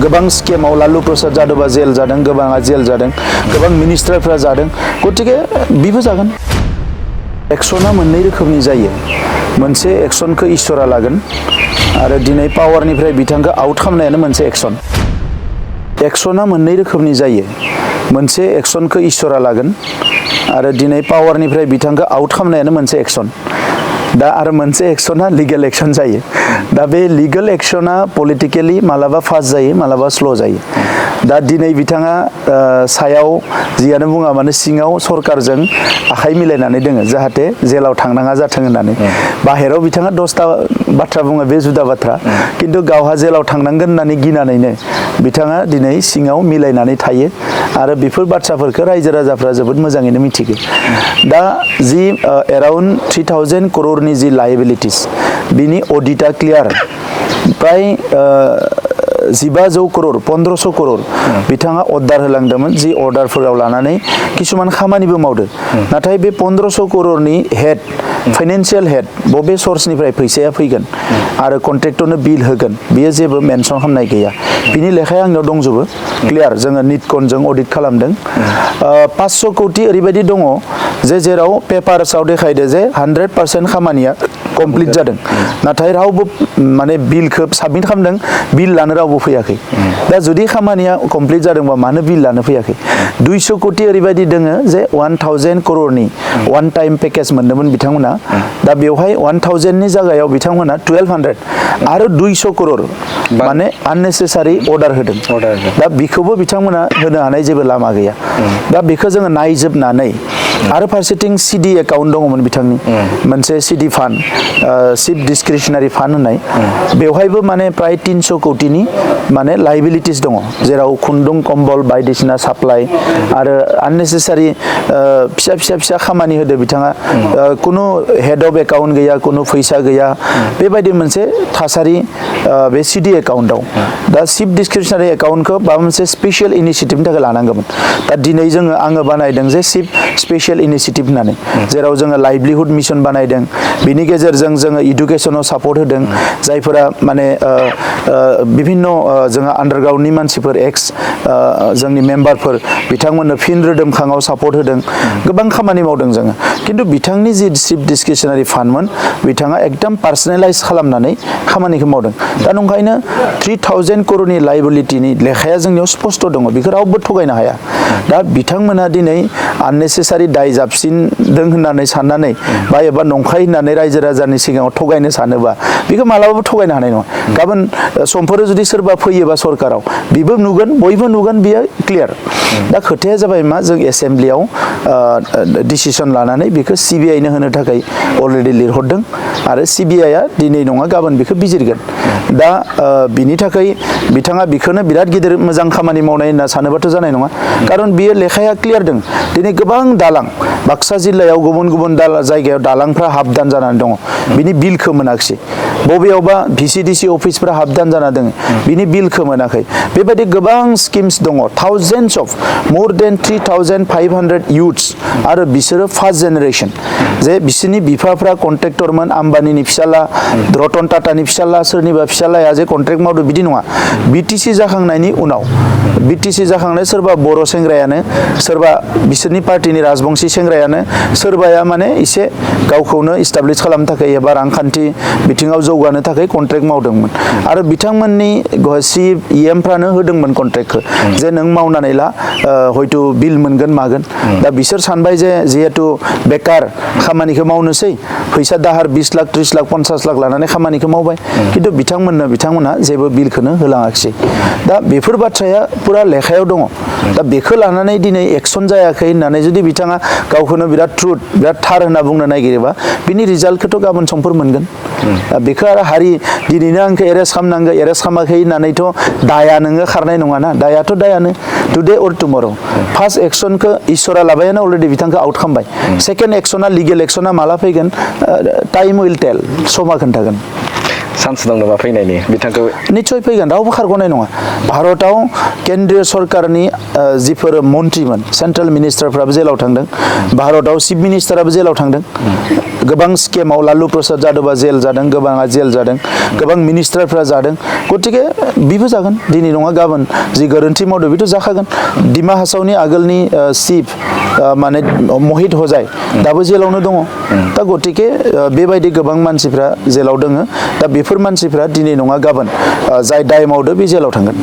गोबां स्केमाव लालु प्रसाद यादवा जेल जादों गोबाङा जेल जादों गोबां मिनिस्टारफ्रा जादों गतिके बिबो जागोन एक्सना मोननै रोखोमनि जायो मोनसे एक्सनखौ इसोरा लागोन आरो दिनै पावारनिफ्राय बिथांखौ आउट खालामनायानो मोनसे एक्सना मोननै रोखोमनि जायो मोनसे एक्सनखौ इसोरा लागोन आरो दिनै पावारनिफ्राय बिथांखौ आउट खालामनायानो मोनसे एक्सन दा आरो मोनसे एक्सना लिगेल एक्सन जायो दा बे लिगेल एक्सना पलिटिकेलि मालाबा फास्ट जायो मालाबा स्ल' जायो दा दिनै बिथाङा सायाव जियानो बुङा मानो सिङाव सरकारजों आखाइ मिलायनानै दोङो जाहाथे जेलाव थांनाङा जाथों होननानै बाहेराव बिथाङा 10टा बाथ्रा बुङो बे जुदा बाथ्रा किन्तु गावहा जेलाव थांनांगोन होननानै गिनानैनो बिथाङा दिनै सिङाव मिलायनानै थायो आरो बेफोर बाथ्राफोरखौ रायजो राजाफ्रा जोबोद मोजाङैनो मिथिगो दा जि एराउन्ड 3000 करोड़नि जि लायबिलिटिस बिनि अडिटआ क्लियार प्राय 1500 करोड़ 1500 करोड़ बिथाङा अर्डार होलांदोंमोन जि अर्डारफोराव लानानै किसुमान खामानिबो मावदो नाथाय बे 1500 करोड़नि हेड फाइनान्सियेल हेड बबे सर्सनिफ्राय फैसाया फैगोन आरो कन्ट्रेक्टरनो बिल होगोन बेयो जेबो मेनसन खालामनाय गैया बिनि लेखाया आंनाव दंजोबो क्लियार जोङो निटकनजों अडिट खालामदों 500 कोटी ओरैबायदि दङ जे जेराव पेपारसआव देखायदो जे 100% खामानिया कमप्लिट जादों नाथाय रावबो माने बिलखौ साबमिट खालामदों बिल लानो रावबो फैयाखै दा जुदि खामानिया कमप्लिट जादोंबा मानो बिल लानो फैयाखै 200 कोटी ओरैबायदि दोङो जे 1000 करोड़नि वान टाइम पेकेज मोनदोंमोन बिथांमोना दा बेवहाय 1000 नि जायगायाव बिथांमोना 1200 आरो 200 करोड़ माने आननेसेसारि अर्डार होदों दा बेखौबो बिथांमोना होनो हानाय जेबो लामा गैया दा बेखौ जोङो नायजोबनानै आरो फारसेथिं सिडि एकाउन्ट दङमोन बिथांनि मोनसे सिडि फान्ड चिफ डिसक्रिशनारि फान्ड होननाय बेवहायबो माने प्राय 300 कोटीनि माने लायबिलिटिस दङ जेराव खुन्दुं कम्बल बायदिसिना साप्लाइ आरो आननेसेसारि फिसा खामानि होदो बिथाङा कुनु हेड अफ एकाउन्ट गैया कुनु फैसा गैया बेबायदि मोनसे थासारि बे सिडि एकाउन्टआव दा चिफ डिसक्रिशनारि एकाउन्टखौ माबा मोनसे स्पेसियेल इनिशिएटिभनि थाखाय लानांगौमोन दा दिनै आङो बानायदों जे चिफ स्पेसियेल इनिशिएटिभ होननानै जेराव जोङो लाइभलिहुड मिशन बानायदों बिनि गेजेरजों जोङो इडुकेसनाव सापर्ट होदों जायफोरा माने बिभिन्न जोङो आन्डारग्राउन्डनि मानसिफोर एक्स जोंनि मेम्बारफोर बिथांमोननो फिन रोदोमखाङाव सापर्ट होदों गोबां खामानि मावदों जोङो किन्तु बिथांनि जि चिफ डिसक्रिशनारि फान्डमोन बिथाङा एकदम पार्सनेलाइज खालामनानै खामानिखौ मावदों दा नंखायनो 3000 करोड़नि लायबिलिटिनि लेखाया जोंनियाव स्पष्ट दङ बेखौ रावबो थगायनो हाया दा बिथांमोना दिनै आननेसेसारि दाय जाबसिनदों होननानै साननानै बा एबा नंखाय होननानै रायजो राजानि सिगाङाव थगायनो सानोबा बेखौ मालाबाबो थगायनो हानाय नङा गाबोन समफोर जुदि सोरबा फैयोबा सरकाराव बेबो नुगोन बयबो नुगोन बियो क्लियार दा खोथाया जाबाय मा जों एसेम्ब्लियाव डिसिसन लानानै बेखौ सिबिआइनो होनो थाखाय अलरेडि लिरहरदों आरो सिबिआइआ दिनै नङा गाबोन बेखौ बिजिरगोन दा बिनि थाखाय बिथाङा बेखौनो बिराद गिदिर मोजां खामानि मावनाय होनना सानोबाथ' जानाय नङा खारन बियो लेखाया क्लियार दं दिनै गोबां दालां बाक्सा जिल्लायाव गुबुन गुबुन जायगायाव दालांफ्रा हाबदान जानानै दङ बिनि बिलखौ मोनाखिसै बबेयावबा भिसिडिसि अफिसफ्रा हाबदान जाना दङ बिनि बिलखौ मोनाखै बेबायदि गोबां स्किम्स दङ थाउजेन्डस अफ मोर देन 3500 इउथ्स आरो बिसोरो फार्स्ट जेनेरेशन जे बिसोरनि बिफाफ्रा कन्ट्रेक्टरमोन आम्बानीनि फिसाला रतन टाटानि फिसाला सोरनिबा फिसालाया जे कन्ट्रेक्ट मावदो बिदि नङा बिटिसि जाखांनायनि उनाव बिटिसि जाखांनाय सोरबा बर' सेंग्रायानो सोरबा बिसोरनि पार्टिनि राजबंशी सेंग्रायानो सोरबाया माने एसे गावखौनो इस्टाब्लिश खालामनो थाखाय एबा रांखान्थि बिथिङाव जौगानो थाखाय कन्ट्रेक्ट मावदोंमोन आरो बिथांमोननि चिफ इएमफ्रानो होदोंमोन कन्ट्रेक्टखौ जे नों मावनानै ला हयथ' बिल मोनगोन मागोन दा बिसोर सानबाय जे जिहेतु बेकार खामानिखौ मावनोसै फैसा दाहार 20 लाख 30 लाख 50 लाख लानानै खामानिखौ मावबाय किन्तु बिथांमोनहा जेबो बिलखौनो होलाङाखिसै दा बेफोर बाथ्राया पुरा लेखायाव दङ दा बेखौ लानानै दिनै एक्सन जायाखै होननानै जुदि बिथाङा गावखौनो बिराद ट्रुथ बिराद थार होनना बुंनो नागिरोबा बिनि रिजाल्टखौथ' गाबोन समफोर मोनगोन बेखौ आरो हारि दिनैनो आंखौ एरेस्ट खालामनांगौ एरेस्ट खालामाखै होननानैथ' दाया नोङो खारनाय नङाना दायाथ' दायानो टुडे अर टुमर' फार्स्ट एक्सनखौ इसोरा लाबायानो अलरेडि बिथांखौ आउट खालामबाय सेकेन्ड एक्सना लिगेल एक्सना माला फैगोन टाइम उइल टेल समा खोन्थागोन चान्स दं नामा फैनायनि बिथांखौ निश्चय फैगोन रावबो खारग'नाय नङा भारताव केन्द्रीय सरकारनि जिफोर मन्त्रिमोन सेन्ट्रेल मिनिस्टारफ्राबो जेलाव थांदों भारताव चिफ मिनिस्टाराबो जेलाव थांदों गोबां स्केमाव लालु प्रसाद जादबा जेल जादों गोबाङा जेल जादों गोबां मिनिस्टारफ्रा जादों गतिके बिबो जागोन दिनै नङा गाबोन जि गोरोन्थि मावदों बेथ' जाखागोन डिमा हासावनि आगोलनि चिफ माने महित हजाय दाबो जेलावनो दङ दा गतिके बेबायदि गोबां मानसिफ्रा जेलाव दङ दा बेफोर मानसिफ्रा दिनै नङा गाबोन जाय दाय मावदो बे जेलाव थांगोन